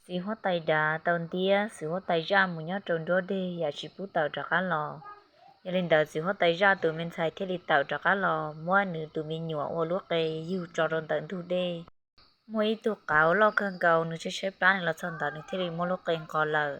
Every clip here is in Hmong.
Txiv huab tais dav tau ntiab txiv huab tais zaj mus nyob rau nruab deg yam tsis pub tawm rov qab los. Yog li ntawd txiv huab tais zaj tus me ntxhais thiaj li tawm rov qab los muab nws tus me nyuam ua lub qe yug tso rau ntawm ntug dej. Muaj ib tug qav uas loj kawg nkaus nws tshaib tshaib plab nws los txog ntawd nws thiaj li muab lub qe nqos lawm.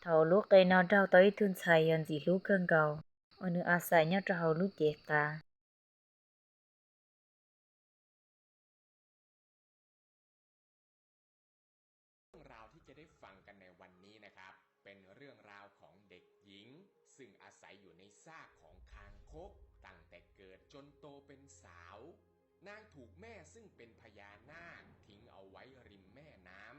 Thaum lub qe no raug tau ib tug ntxhais yog ntxim hlub kawg nkaus uas nws a xais nyob rau hauv lub cev qav. เรื่องราวที่จะได้ฟังกันในวันนี้นะครับ เป็นเรื่องราวของเด็กหญิง ซึ่งอาศัยอยู่ในซากของคางคกตั้งแต่เกิดจนโตเป็นสาว นางถูกแม่ซึ่งเป็นพญานาคทิ้งเอาไว้ริมแม่น้ำ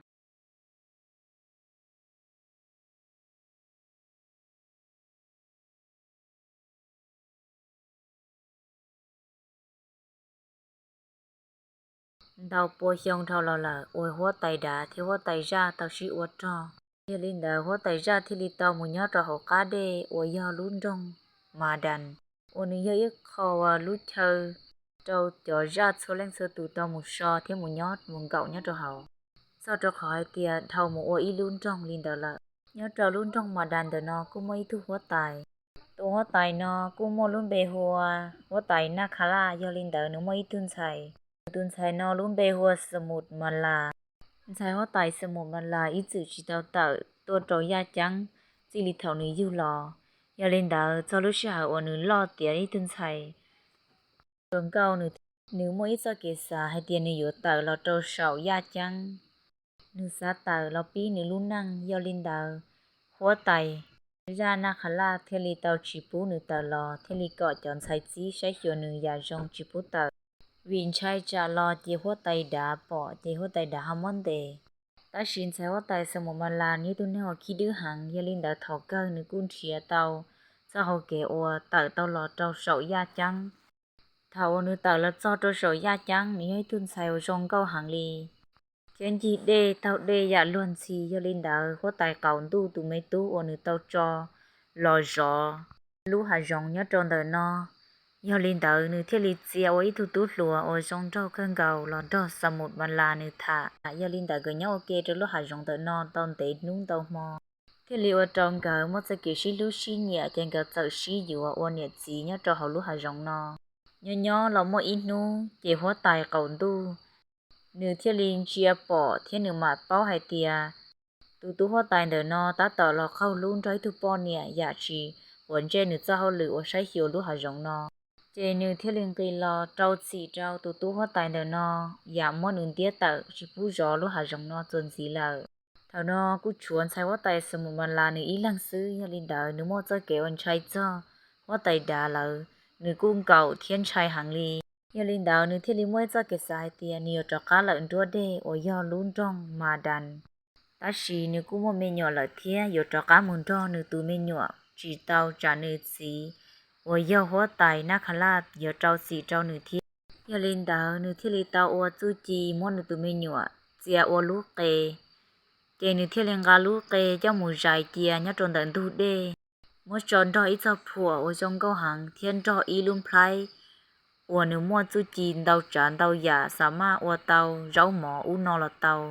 Ntau pua xyoo dhau los lawm uas huab tais dav thiab huab tais zaj tau sib ua rog. Yog li ntawd huab tais zaj thiaj li tau mus nyob rau hauv qab dej uas yog lub nroog Madan, uas nws yog ib qho lub chaw rau cov zaj txhua leej txhua tus tau mus so thiab mus nyob mus nkaum nyob rau hauv. Txog rau qhov hais tias dhau mus ua ib lub nroog li ntawd lawm. Nyob rau lub nroog Madan ntawm no kuj muaj ib tug huab tais. Tus huab tais no kuj muaj lub npe hu ua huab tais Nag Kha Laj, yog li ntawd nws muaj ib tug ntxhais. Tus ntxhais no lub npe hu ua Xamus Mas Las. Ntxhais huab tais Xamus Mas Las ib txwm tsis tau tawm tuaj rau yaj ceeb txij li thaum nws yug los. Yog li ntawd txog lub sij hawm uas nws loj tiav ib tug ntxhais hluas nkauj, nws muaj ib txoj kev xav hais tias nws yuav tawm los rau saum yaj ceeb. Nws xav tawm los pib nws lub neej, yog li ntawd huab tais zaj Nag Kha Laj thiaj li tau tsis pub nws tawm los, thiaj li kom cov ntxhais txib saib xyuas nws yam zoo tsis pub tawm. Vim ntshai tsam los ces huab tais dav pom ces huab tais dav ho muab ntes. Tab sis ntxhais huab tais Xamus Mas Las nws yog ib tug neeg uas khib dwb heev, yog li ntawd thaum kawg nws kuj nrhiav tau txoj hau kev uas tawm tau los rau saum yaj ceeb. Thaum uas nws tawm los txog rau saum yaj ceeb, nws yog ib tug ntxhais uas zoo nkauj heev li, thiab ncig dej taug dej yam luag ntxhi. Yog li ntawd huab tais qaum ntuj tus me tub uas nws tau tso los zov lub hav zoov nyob rau ntawm no. Yog li ntawd nws thiaj li txia ua ib tug tub hluas uas zoo nraug kawg nkaus los nrog Xamus Mas Las nws tham. Yog li ntawd nkawd nyob ua ke rau lub hav zoov ntawm no tau ntev hnub ntau hmo, thiaj li ua rau nkawd muaj txoj kev sib hlub sib nyiam ces nkawd txawm sib yuav ua niam txiv nyob rau hauv lub hav zoov no. Nyob nyob los muaj ib hnub ces huab tais qaum ntuj nws thiaj li ntsia pom thiab nws mam paub hais tias tus tub huab tais ntawm no tab tom los qaug hlub nrog ib tug poj niam yam tsis quav ntsej nws txoj hauj lwm uas saib xyuas lub hav zoov no. Ces nws thiaj li nqis los rau txim rau tus tub huab tais ntawm no yam muab nws ntiab tawm tsis pub zov lub hav zoov no txuas ntxiv lawm. Thaum no kuj tshuav ntxhais huab tais Xamus Mas Las nws ib leeg xwb, yog li ntawd nws muaj txoj kev uas ntshai txog huab tais dav lawm, nws kuj nkaum thiab ntshai heev li. Yog li ntawd nws thiaj li muaj ib txoj kev xav hais tias nws yuav rov qab lawm nruab dej uas yog lub nroog Madan. Tab sis nws kuj muaj me nyuam lawm thiab yuav rov qab mus nrog nws tus me nyuam tsis tau tsam nws txiv uas yog huab tais Nag Kha Laj yuav rau txim rau nws thiab. Yog li ntawd nws thiaj li tau ua txuj ci muab nws tus me nyuam txia ua lub qe. Ces nws thiaj li nqa lub qe coj mus zais cia nyob rau ntawm ntug dej, muab tso nrog ib txog phuam uas zoo nkauj heev thiab nrog ib lub nplhaib uas nws muaj txuj ci ntau tsav ntau yam xa maj ua tau zaub mov ub no los tau.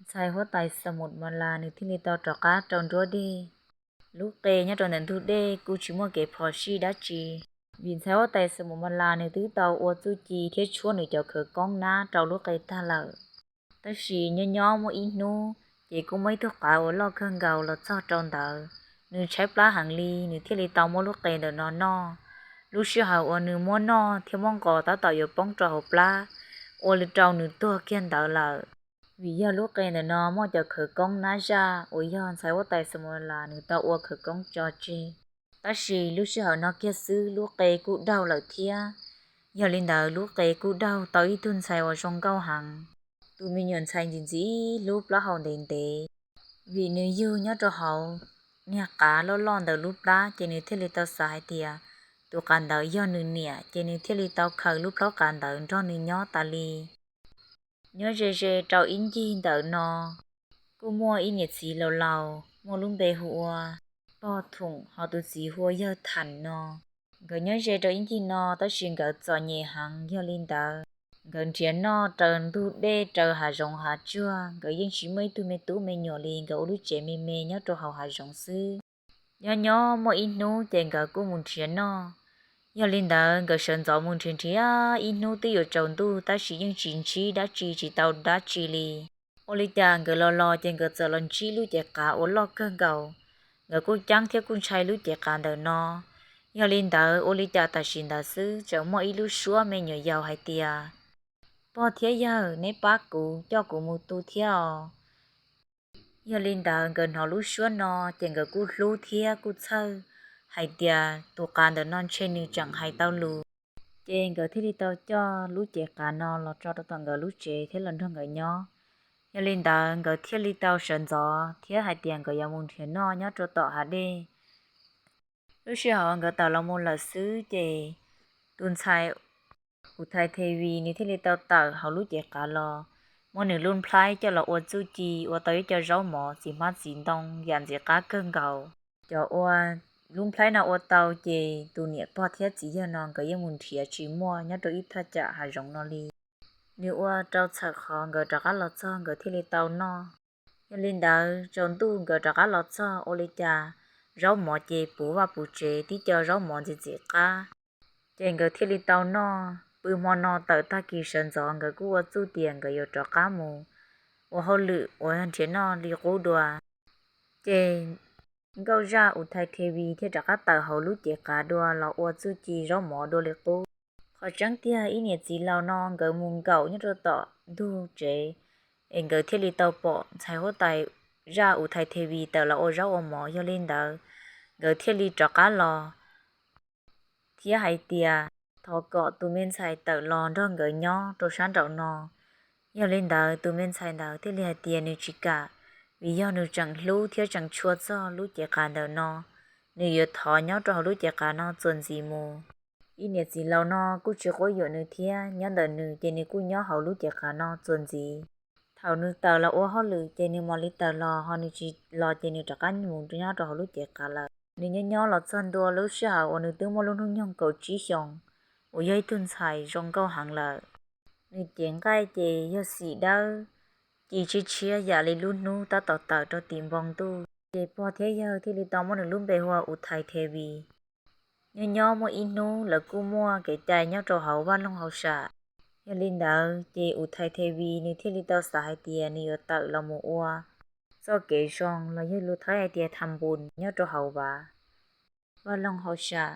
Ntxhais huab tais Xamus Mas Las nws thiaj li tau rov qab rau nruab dej. Lub qe nyob rau ntawm ntug dej kuj tsis muaj kev phom sij dab tsi, vim ntxhais huab tais Xamus Mas Las nws twb tau ua txuj ci thiab tshuab nws cov khawv koob nab rau lub qe tag lawm. Tab sis nyob nyob muaj ib hnub ces kuj muaj ib tug qav uas loj kawg nkaus los txog rau ntawd. Nws tshaib plab heev li, nws thiaj li tau muab lub qe ntawm no noj. Lub sij hawm uas nws muab noj thiab muab nqos tab tom yuav poob rau hauv plab, ua li rau nws tuag kiag ntawd lawm. Vim yog lub qe ntawm no muaj cov khawv koob nab zaj uas yog ntxhais huab tais Xamus Mas Las nws tau ua khawv koob tso tseg. Tab sis lub sij hawm no kiag xwb lub qe kuj daug lawm thiab. Yog li ntawd lub qe kuj daug tau ib tug ntxhais uas zoo nkauj heev. Tus me nyuam ntxhais ntxim ntxim hlub plaub hau ntev ntev, vim nws yug nyob rau hauv niag qav loj loj ntawm lub plab ces nws thiaj li tau xav hais tias tus qav ntawd yog nws niam, ces nws thiaj li tau khaws lub plhaub qav ntawd nrog nws nyob tas li. Nyob ze ze rau ib ncig ntawm no, kuj muaj ib niam txiv laus laus muaj lub npe hu ua Pog Thoom, ho tus txiv hu ua Yawg Tham no. Nkawd nyob ze rau ib ncig no tab sis nkawd txom nyem heev, yog li ntawd nkawd nrhiav noj raws ntug dej raws hav zoov hav tsuag, nkawd yeej tsis muaj ib tug me tub me nyuam li, nkawd ua lub tsev me me nyob rau hauv hav zoov xwb. Nyob nyob muaj ib hnub ces nkawd kuj mus nrhiav noj. Yog li ntawd nkawd sawv ntxov mus nrhiav nrhiav ib hnub twb yuav tsaus ntuj tab sis yeej tsis ntsib dab tsi tsis tau dab tsi li. Ua li cas nkawd los los ces nkawd txawm los ntsib lub cev qav uas loj kawg nkaus. Nkawd kuj ceeb thiab kuj ntshai lub cev qav ntawm no. Yog li ntawd ua li cas tam sim ntawd xwb txawm muaj ib lub suab me nyuam yaus hais tias, pog thiab yawg, neb pab kuv, coj kuv mus tu thiab os. Yog li ntawd nkawd hnov lub suab no ces nkawd kuj hlub thiab kuj txhawj hais tias tus qav ntawm no ntshe nws tseem hais tau lus. Ces nkawd thiaj li tau coj lub cev qav no los tso rau tom nkawd lub tsev thiab los nrog nkawd nyob. Yog li ntawd nkawd thiaj li tau sawv ntxov thiab hais tias nkawd yuav mus nrhiav noj nyob rau tom hav dej. Lub sij hawm nkawd tawm los mus lawm xwb ces tus ntxhais Uthai Thevi nws thiaj li tau tawm hauv lub cev qav los, muab nws lub nplhaib coj los ua txuj ci ua tau ib co zaub mov txiv hmab txiv ntoo yam ntxim qab kawg nkaus. Cov ua lub nplhaib no ua tau ces tus niam pog thiab txiv yawg no nkawd yeej mus nrhiav tsis muaj nyob rau ib thaj tsam hav zoov no li. Nws ua rau txhawm qhov nkawd rov qab los txog nkawd thiaj li tau noj. Yog li ntawd tsaus ntuj nkawd rov qab los txog ua li cas zaub mov ces puv vaj puv tsev tib co zaub mov ntxim ntxim qab. Ces nkawd thiaj li tau noj. Pw hmo no tawm tag kis sawv ntxov nkawd kuj ua txuj tias nkawd yuav rov qab mus ua hauj lwm uas nrhiav noj li qub dua. Ces nkauj zaj Uthai Thevi thiaj rov qab tawm hauv lub cev qav dua los ua txuj ci zaub mov dua li qub. Qhov tseeb tiag ib niam txiv laus no nkawd mus nkaum nyob rau tom ntug tsev es nkawd thiaj li tau pom ntxhais huab tais zaj Uthai Thevi tawm los ua zaub ua mov. Yog li ntawd nkawd thiaj li rov qab los thiab hais tias thov kom tus me ntxhais tawm los nrog nkawd nyob rau sab nraum no. Yog li ntawd tus me ntxhais ntawd thiaj li hais tias nws tsis kam, vim yog nws tseem hlub thiab tseem tshua txog lub cev qav ntawm no, nws yuav thov nyob rau hauv lub cev qav no txuas ntxiv mus. Ib niam txiv laus no kuj tsis quab yuam nws thiab, nyob ntawm nws ces nws kuj nyob hauv lub cev qav no txuas ntxiv. Thaum nws tawm los ua hauj lwm ces nws mam li tawm los, ho nws tsis los ces nws rov qab mus nyob rau hauv lub cev qav lawm. Nws nyob nyob los txog ntua lub sij hawm uas nws twb muaj lub hnub nyoog kaum tsib xyoos, uas yog ib tug ntxhais zoo nkauj heev lawm. Nws cev nqaij ces yog xim dawb ci tshiab tshiab yam li lub hnub tab tom tawm rau tim npoo ntuj. Ces pog thiab yawg thiaj li tau muab nws lub npe hu ua Uthai Thevi. Nyob nyob muaj ib hnub lawv kuj muaj kev cai nyob rau hauv vaj loog hauj sam. Yog li ntawd ces Uthai Thevi nws thiaj li tau xav hais tias nws yuav tawm los mus ua txoj kev zoo los yog lus Thaib hais tias tham npus nyob rau hauv vaj loog hauj sam.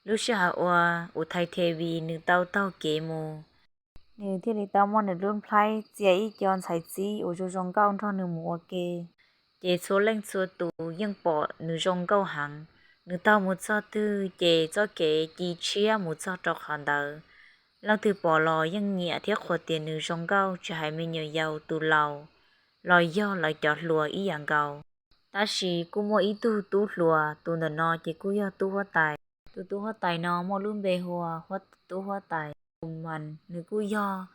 Lub sij hawm uas Uthai Thevi nws tau taug kev mus, nws thiaj li tau muab nws lub nplhaib txia ib co ntxhais txib uas zoo zoo nkauj nrog nws mus ua ke. Ces txhua leej txhua tus yeej pom nws zoo nkauj heev. Nws taug mus txog twg ces txoj kev ci tshiab mus txog rau qhov ntawd. Leej twg pom los yeej nyiam thiab qhuas tias nws zoo nkauj, tsis hais me nyuam yaus tus laus los yog lawv cov hluas ib yam nkaus. Tab sis kuj muaj ib tug tub hluas, tus ntawm no ces kuj yog tub huab tais. Tus tub huab tais no muaj lub npe hu ua tub huab tais Kumas, nws kuj yog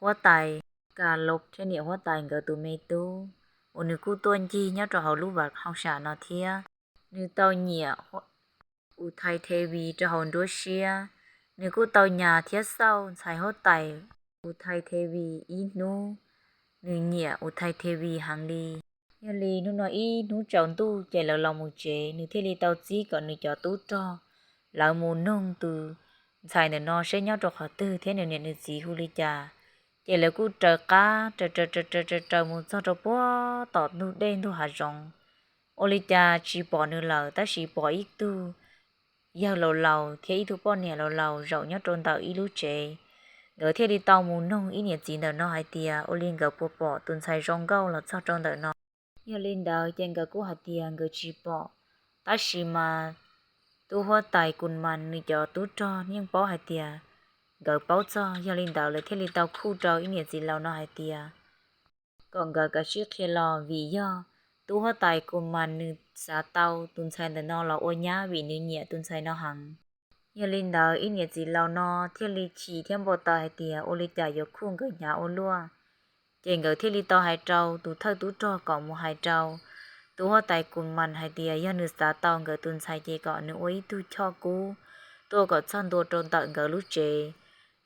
huab tais Kas Los thiab niam huab tais nkawd tus me tub, uas nws kuj tuaj ncig nyob rau hauv lub vaj hauj sam no thiab. Nws tau nyiam Uthai Thevi rau hauv nruab siab. Nws kuj tau nyas thiab xauj ntxhais huab tais Uthai Thevi ib hnub, nws nyiam Uthai Thevi heev li. Yog li hnub no ib hnub tsaus ntuj ces lawv los mus tsev, nws thiaj li tau txib kom nws cov tub rog lawv mus noog tus ntxhais ntawm no seb nyob rau qhov twg thiab nws niam nws txiv hu li cas. Ces lawv kuj raws qab raws raws raws raws raws mus txog rau puag tom ntug dej ntug hav zoov. Ua li cas tsis pom nws lawm, tab sis pom ib tug yawg laus laus thiab ib tug poj niam laus laus zaum nyob rau ntawm ib lub tsev. Nkawd thiaj li tau mus noog ib niam txiv ntawm no hais tias ua li nkawd puas pom tus ntxhais zoo nkauj los txog rau ntawm no. Yog li ntawd ces nkawd kuj hais tias nkawd tsis pom, tab sis mas tub huab tais Kumas nws cov tub rog yeej paub hais tias nkawd paub txog. Yog li ntawd lawv thiaj li tau khuj rau ib niam txiv laus no hais tias kom nkawd kav tsij qhia los, vim yog tub huab tais Kumas nws xav tau tus ntxhais ntawm no los ua nyab vim nws nyiam tus ntxhais no heev. Yog li ntawd ib niam txiv laus no thiaj li chim thiab npau taws hais tias ua li cas yuav khuj nkawd hnyav ua luaj. Ces nkawd thiaj li tau hais rau tus thawj tub rog kom mus hais rau tub huab tais Kumas hais tias yog nws xav tau nkawd tus ntxhais ces kom nws ua ib tug choj kub tuaj kom txog ntua rau ntawm nkawd lub tsev.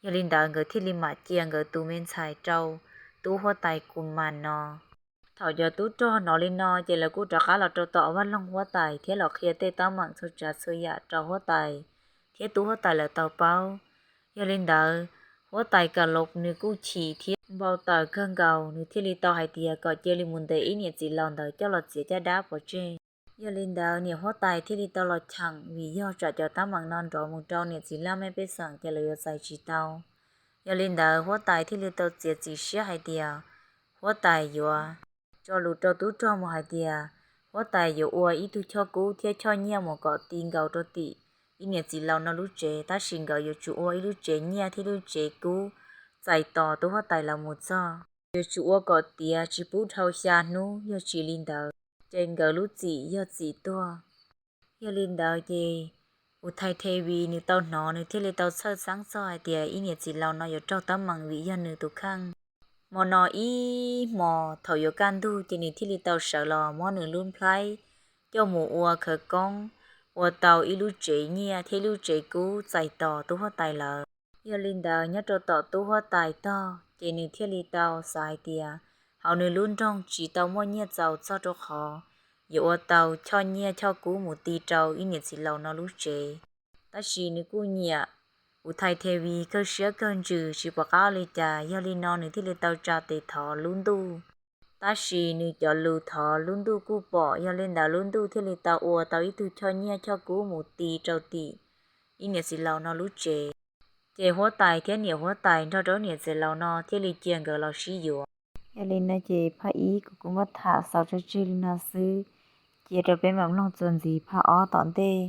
Yog li ntawd nkawd thiaj li mam cia nkawd tus me ntxhais rau tub huab tais Kus Mas no. Thaum cov tub rog hnov li no ces lawv kuj rov qab los rau tom vaj loog huab tais thiab los qhia tej teeb meem txhua tsav txhua yam rau huab tais thiab tub huab tais lawv tau paub. Yog li ntawd, huab tais Kas Los nws kuj chim thiab npau taws kawg nkaus, nws thiaj li tau hais tias kom cia li mus ntes ib niam txiv laus ntawd coj los txiav caj dab pov tseg. Yog li ntawd niam huab tais thiaj li tau los cheem, vim yog tsam cov teeb meem no nrov mus rau niam txiv laj mej pej xeem ces lawv yuav txais tsis tau. Yog li ntawd huab tais thiaj li tau txiav txim siab hais tias huab tais yuav tso lus rau tub rog mus hais tias huab tais yuav ua ib tug choj kub thiab choj nyiaj mus kom ti nkaus rau tim ib niam txiv laus no lub tsev, tab sis nkawd yuav tsum ua ib lub tsev nyiaj thiab lub tsev kub txais tos tub huab tais los mus txog. Yuav tsum ua kom tiav tsis pub dhau xya hnub, yog tsis li ntawd ces nkawd lub txim yog txim tuag. Yog li ntawd ces Us Thais The Vis nws tau hnov, nws thiaj li tau txhawj xeeb txog hais tias ib niam txiv laus no yuav raug teeb meem vim yog nws tus kheej. Hmo no ib hmos thaum yuav kaj ntug ces nws thiaj li tau sawv los muab nws lub nplhaib coj mus ua khawv koob, ua tau ib lub tsev nyiaj thiab ib lub tsev kub txais tos tub huab tais lawm. Yog li ntawd nyob rau tom tub huab tais tog ces nws thiaj li tau xav hais tias hauv nws lub nroog tsis tau muaj nyiaj txaus txog rau qhov yuav ua tau choj nyiaj choj kub mus ti rau ib niam txiv laus no lub tsev. Tab sis nws kuj nyiam Us Thais The Vis kawg siab kawg ntsws tsis pom qab ua li cas, yog li no nws thiaj li tau tsa tes thov lub ntuj. Tab sis nws cov lus thov lub ntuj kuj pom, yog li ntawd lub ntuj thiaj li tau ua tau ib tug choj nyiaj choj kub mus ti rau tim ib niam txiv laus no lub tsev. Ces huab tais thiab niam huab tais nrog rau niam txiv laus no thiaj li cia nkawd los sib yuav. Yog li no ces phaj ib kuv kuj muab tham xaus tso tseg li no xwb, cia rau peb mam mloog txuas ntxiv phaj ob tom ntej.